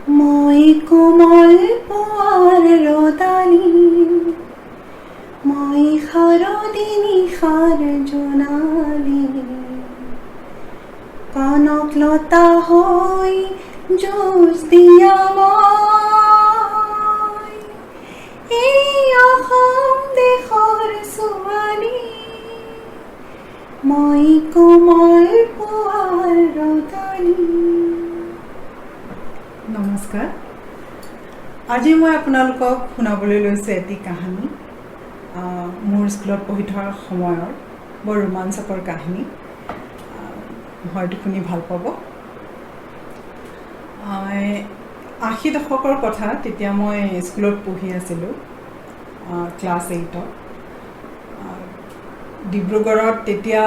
মই কোমল পুৱাৰ ৰ'দালি, মই শাৰদী নিশাৰ জোনালী। কনকলতা হৈ যুঁজ দিয়া মই এই অসম দেশৰ ছোৱালী। মই কোমল পুৱাৰ ৰ'দালি। নমস্কাৰ, আজি মই আপোনালোকক শুনাবলৈ লৈছোঁ এটি কাহিনী, মোৰ স্কুলত পঢ়ি থকাৰ সময়ৰ বৰ ৰোমাঞ্চকৰ কাহিনী। হয়তো শুনি ভাল পাব। 80 দশকৰ কথা। তেতিয়া মই স্কুলত পঢ়ি আছিলোঁ ক্লাছ 8ত। ডিব্ৰুগড়ত তেতিয়া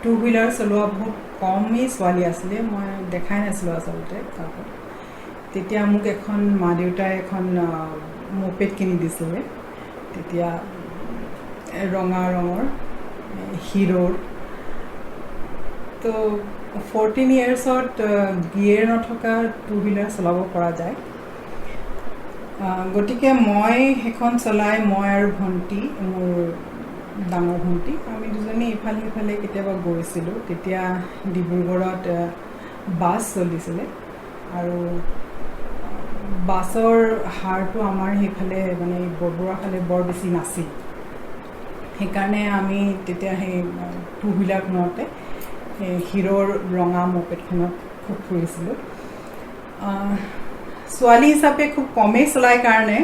টু হুইলাৰ চলোৱা বহুত কমেই ছোৱালী আছিলে। মই দেখাই নাছিলোঁ আচলতে কাকো। তেতিয়া মোক এখন মা দেউতাই এখন মপেড কিনি দিছিলে তেতিয়া, ৰঙা ৰঙৰ হিৰ'ৰ। তো 14 ইয়েৰ্ছত গিয়েৰ নথকা টু হুইলাৰ চলাব পৰা যায়। গতিকে মই সেইখন চলাই, মই আৰু ভণ্টি, মোৰ ডাঙৰ ভণ্টি, আমি দুজনী ইফালে সিফালে কেতিয়াবা গৈছিলোঁ। তেতিয়া ডিব্ৰুগড়ত বাছ চলিছিলে আৰু বাছৰ হাৰটো আমাৰ সেইফালে, মানে বৰবৰুৱা ফালে বৰ বেছি নাছিল। সেইকাৰণে আমি তেতিয়া সেই টু হুইলাৰখনতে, সেই হিৰ'ৰ ৰঙা মপেডখনত খুব ফুৰিছিলোঁ। ছোৱালী হিচাপে খুব কমেই চলাই কাৰণে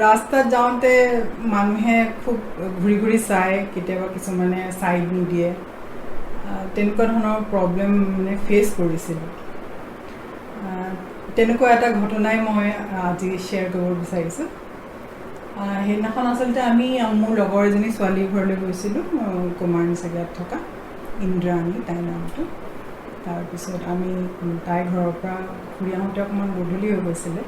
ৰাস্তাত যাওঁতে মানুহে খুব ঘূৰি ঘূৰি চায়, কেতিয়াবা কিছুমানে ছাইড নিদিয়ে। তেনেকুৱা ধৰণৰ প্ৰব্লেম মানে ফেচ কৰিছিলোঁ। তেনেকুৱা এটা ঘটনাই মই আজি শ্বেয়াৰ কৰিব বিচাৰিছোঁ। সেইদিনাখন আচলতে আমি মোৰ লগৰ এজনী ছোৱালীৰ ঘৰলৈ গৈছিলোঁ, কুমাৰ চেগাত থকা ইন্দ্ৰাণী তাইৰ নামটো। তাৰপিছত আমি তাইৰ ঘৰৰ পৰা ঘূৰি আহোঁতে অকণমান গধূলি হৈ গৈছিলে।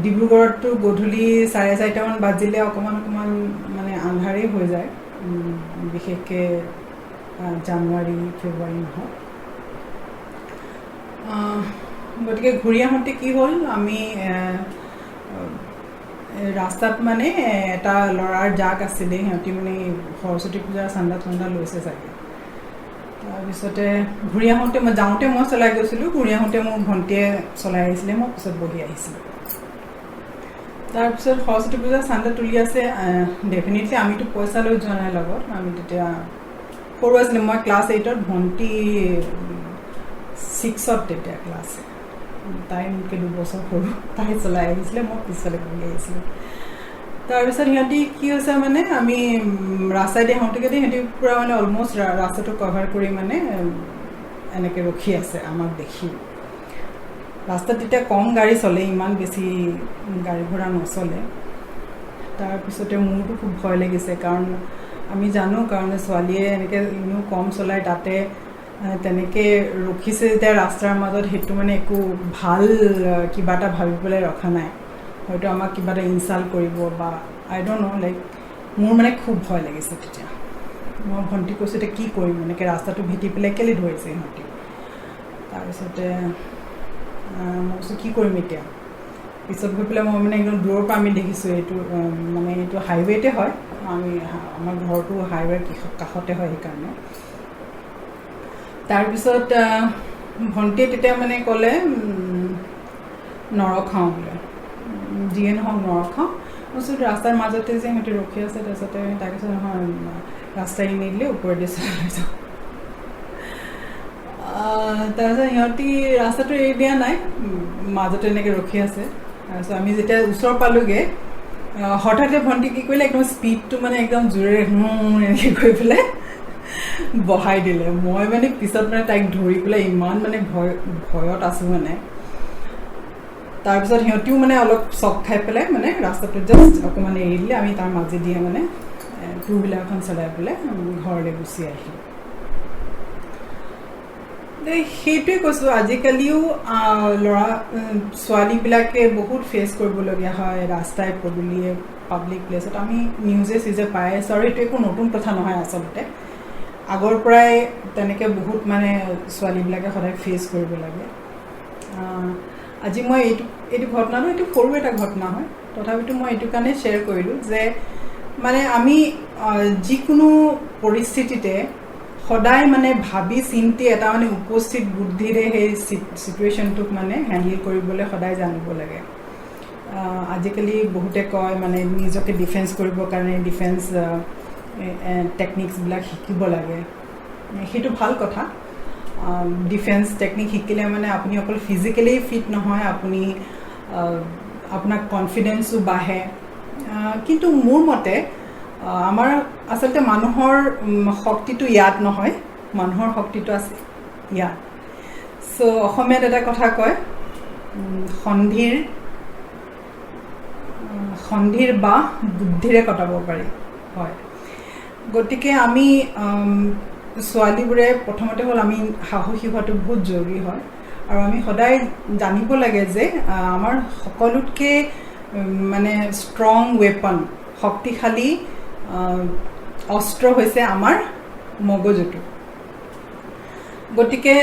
ডিব্ৰুগড়ততো গধূলি 4:30মান বাজিলে অকণমান অকণমান মানে আন্ধাৰেই হৈ যায়, বিশেষকৈ জানুৱাৰী ফেব্ৰুৱাৰী মাহত। গতিকে ঘূৰি আহোঁতে কি হ'ল, আমি ৰাস্তাত মানে এটা ল'ৰাৰ জাক আছিলে। সিহঁতি মানে সৰস্বতী পূজাৰ চান্দা চান্দা লৈছে চাগে। তাৰপিছতে ঘূৰি আহোঁতে, মই যাওঁতে মই চলাই গৈছিলোঁ, ঘূৰি আহোঁতে মোৰ ভণ্টিয়ে চলাই আহিছিলে, মই পিছত বহি আহিছিলোঁ। তাৰপিছত সৰস্বতী পূজাৰ চান্দা তুলি আছে। ডেফিনেটলি আমিতো পইচা লৈ যোৱা নাই লগত। আমি তেতিয়া সৰু আছিলোঁ, মই ক্লাছ 8ত, ভণ্টি 6ত তেতিয়া ক্লাছ। তাই মোতকৈ 2 বছৰ সৰু। তাই চলাই আহিছিলে, মই পিছফালে বহি আহিছিলোঁ। তাৰপিছত সিহঁতি কি হৈছে মানে, আমি ৰাস্তাইদি আহোঁতে সিহঁতি পূৰা মানে অলমষ্ট ৰাস্তাটো কভাৰ কৰি মানে এনেকৈ ৰখি আছে আমাক দেখি। ৰাস্তাত তেতিয়া কম গাড়ী চলে, ইমান বেছি গাড়ী ঘোঁৰা নচলে। তাৰপিছতে মোৰতো খুব ভয় লাগিছে, কাৰণ আমি জানো, কাৰণ ছোৱালীয়ে এনেকৈ এনেও কম চলায়, তাতে তেনেকৈ ৰখিছে যেতিয়া ৰাস্তাৰ মাজত, সেইটো মানে একো ভাল কিবা এটা ভাবি পেলাই ৰখা নাই। হয়তো আমাক কিবা এটা ইনচাল্ট কৰিব বা আই don't no, like মোৰ মানে খুব ভয় লাগিছে তেতিয়া। মই ভণ্টিক কৈছোঁ, এতিয়া কি কৰিম? এনেকৈ ৰাস্তাটো ভেটি পেলাই কেলৈ ধৰিছে ইহঁতি? তাৰপিছতে মই কৈছোঁ, কি কৰিম এতিয়া? পিছত গৈ পেলাই মই মানে একদম দূৰৰ পৰা আমি দেখিছোঁ, এইটো মানে এইটো হাইৱেতে হয়। আমি আমাৰ ঘৰটো হাইৱেৰ কাষতে হয়, সেইকাৰণে। তাৰপিছত ভণ্টিয়ে তেতিয়া মানে ক'লে, নৰখাওঁ বোলে, যিয়ে নহওক নৰখাওঁ। মই কৈছোঁ, ৰাস্তাৰ মাজতে যে সিহঁতে ৰখি আছে। তাৰপিছতে তাৰপিছত নহয়, ৰাস্তা এৰি নিদিলে ওপৰেদি চলাই লৈ যাওঁ। তাৰপিছত সিহঁতি ৰাস্তাটো এৰি দিয়া নাই, মাজতে এনেকৈ ৰখি আছে। তাৰপিছত আমি যেতিয়া ওচৰ পালোগৈ, হঠাতে ভণ্টি কি কৰিলে, একদম স্পীডটো মানে একদম জোৰেৰে এনেকৈ কৰি পেলাই বঢ়াই দিলে। মই মানে পিছত মানে তাইক ধৰি পেলাই ইমান মানে ভয়ত আছোঁ মানে। তাৰপিছত সিহঁতিও মানে অলপ চক খাই পেলাই মানে ৰাস্তাটো জাষ্ট অকণমান এৰি দিলে। আমি তাৰ মাজেদিয়ে মানে টু হুইলাৰখন চলাই পেলাই ঘৰলৈ গুচি আহিলোঁ। সেইটোৱে কৈছোঁ, আজিকালিও ল'ৰা ছোৱালীবিলাকে বহুত ফেচ কৰিবলগীয়া হয় ৰাস্তাই পদূলিয়ে, পাব্লিক প্লেচত। আমি নিউজে চিউজে পাই আছোঁ আৰু এইটো একো নতুন কথা নহয় আচলতে। আগৰ পৰাই তেনেকৈ বহুত মানে ছোৱালীবিলাকে সদায় ফেচ কৰিব লাগে। আজি মই এইটো ঘটনাটো, এইটো সৰু এটা ঘটনা হয়, তথাপিতো মই এইটো কাৰণে শ্বেয়াৰ কৰিলোঁ যে মানে আমি যিকোনো পৰিস্থিতিতে সদায় মানে ভাবি চিন্তি এটা মানে উপস্থিত বুদ্ধিৰে সেই চিটুৱেশ্যনটোক মানে হেণ্ডেল কৰিবলৈ সদায় জানিব লাগে। আজিকালি বহুতে কয় মানে নিজকে ডিফেন্স কৰিবৰ কাৰণে ডিফেন্স টেকনিক্সবিলাক শিকিব লাগে। সেইটো ভাল কথা। ডিফেন্স টেকনিক শিকিলে মানে আপুনি অকল ফিজিকেলি ফিট নহয়, আপুনি আপোনাৰ কনফিডেঞ্চো বাঢ়ে। কিন্তু মোৰ মতে আমাৰ আচলতে মানুহৰ শক্তিটো ইয়াত নহয়, মানুহৰ শক্তিটো আছে ইয়াত। চ' অসমীয়াত এটা কথা কয়, সন্ধিৰ বাঁহ বুদ্ধিৰে কটাব পাৰি। হয়, গতিকে আমি ছোৱালীবোৰে প্ৰথমতে হ'ল আমি সাহসী হোৱাটো বহুত জৰুৰী হয়, আৰু আমি সদায় জানিব লাগে যে আমাৰ সকলোতকৈ মানে ষ্ট্ৰং ৱেপন, শক্তিশালী অস্ত্ৰ হৈছে আমাৰ মগজুটো। গতিকে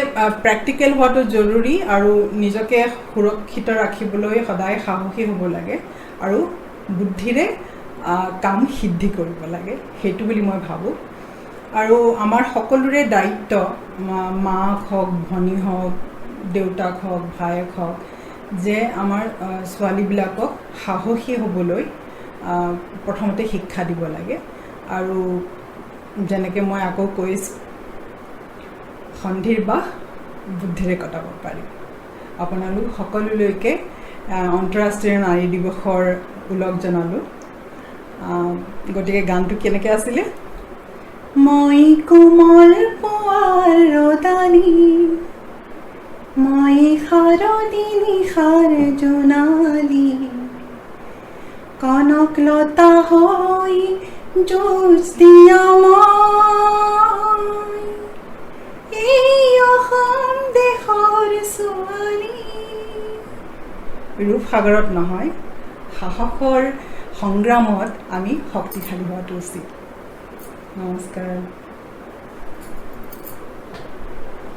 প্ৰেক্টিকেল হোৱাটো জৰুৰী আৰু নিজকে সুৰক্ষিত ৰাখিবলৈ সদায় সাহসী হ'ব লাগে আৰু বুদ্ধিৰে কাম সিদ্ধি কৰিব লাগে, সেইটো বুলি মই ভাবোঁ। আৰু আমাৰ সকলোৰে দায়িত্ব, মাক হওক, ভনী হওক, দেউতাক হওক, ভায়েক হওক, যে আমাৰ ছোৱালীবিলাকক সাহসী হ'বলৈ প্ৰথমতে শিক্ষা দিব লাগে। আৰু যেনেকৈ মই আকৌ কৈছোঁ, সন্ধিৰ বাহ বুদ্ধিৰে কটাব পাৰি। আপোনালোক সকলোলৈকে আন্তঃৰাষ্ট্ৰীয় নাৰী দিৱসৰ ওলগ জনালোঁ। গতিকে গানটো কেনেকৈ আছিলে? মই কোমল পোৱাৰ ৰদালি, মই শাৰদী নিশাৰ জোনালী, কনকলতা হৈ যুঁজ দিয়া মই এই অসম দেশৰ ছোৱালী। ৰূপসাগৰত নহয়, সাহসৰ সংগ্ৰামত আমি শক্তিশালী হোৱাটো উচিত। নমস্কাৰ।